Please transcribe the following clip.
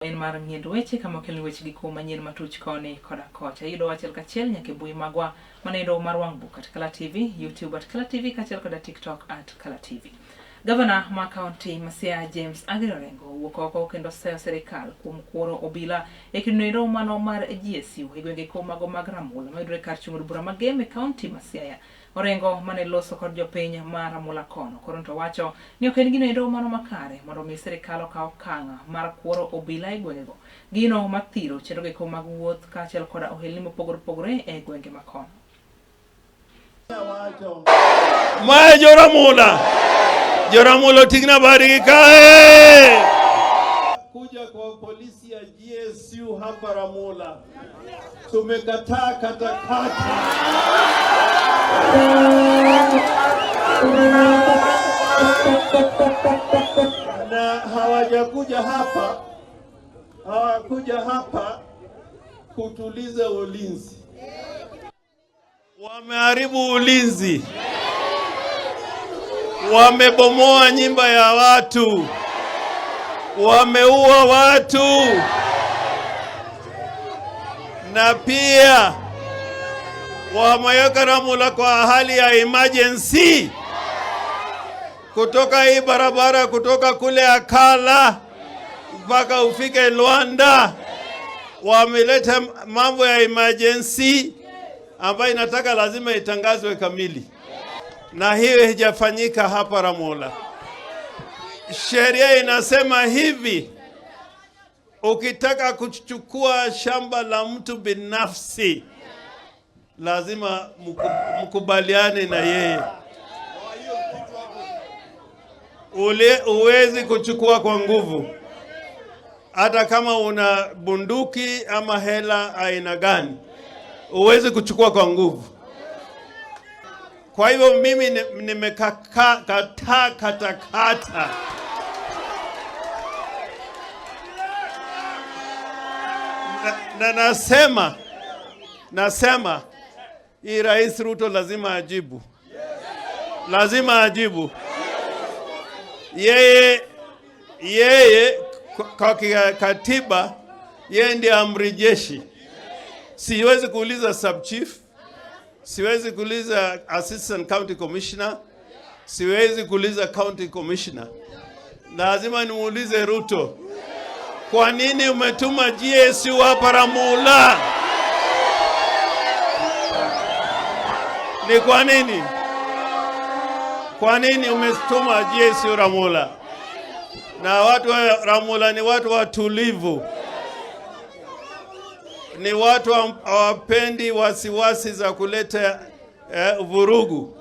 En mar ng'iend weche kama okelni weche gi kuom manyien matuch koni koda kocha. Iyudowa achiel kachiel nyaka e mbui magwa manendo mar wang' buk at Kala TV, YouTube at Kala TV kaachiel koda TikTok at Kala TV. Gavana ma kaunti ma Siaya James Aggrey Orengo owuok oko kendo seyo sirikal kuom kuoro obila e kindoendo mano mar GSU e gwenge ko mago mag Ramula mayudore kar chung' od bura ma Gem e kaunti ma Siaya. Orengo mane loso kod jopiny ma Ramula kono koro to wacho ni ok en gino endo mano makare mondo mi sirikal okaw okang' mar kuoro obila e gwengego. Gino mathiro chenro geko mag wuoth kaachiel koda ohelni mopogore opogore e gwenge ma kono. Mae Joramula. Joramula oting'na badgi kae. Kuja kwa polisi ya GSU hapa Ramula. Tumekataa katakata. Na hawajakuja hapa, hawakuja hapa kutuliza ulinzi. Wameharibu ulinzi, wamebomoa nyumba ya watu, wameua watu, na pia wameweka Ramula kwa hali ya emergency kutoka hii barabara kutoka kule Akala mpaka ufike Luanda. Wameleta mambo ya emergency ambayo inataka lazima itangazwe kamili, na hiyo haijafanyika hapa Ramula. Sheria inasema hivi, ukitaka kuchukua shamba la mtu binafsi lazima mkubaliane na yeye. Ule uwezi kuchukua kwa nguvu, hata kama una bunduki ama hela aina gani, uwezi kuchukua kwa nguvu. Kwa hivyo mimi nimekataa katakata. Na nasema hii Rais Ruto lazima ajibu. Lazima ajibu. Yeye kwa katiba yeye ndiye amri jeshi. Siwezi kuuliza sub chief, siwezi kuuliza assistant county commissioner, siwezi kuuliza county commissioner. Lazima nimuulize Ruto, kwa nini umetuma GSU hapa Ramula? Ni kwa nini? Kwa nini umetuma GSU Ramula? Na watu wa Ramula ni watu watulivu, ni watu hawapendi wasiwasi za kuleta vurugu.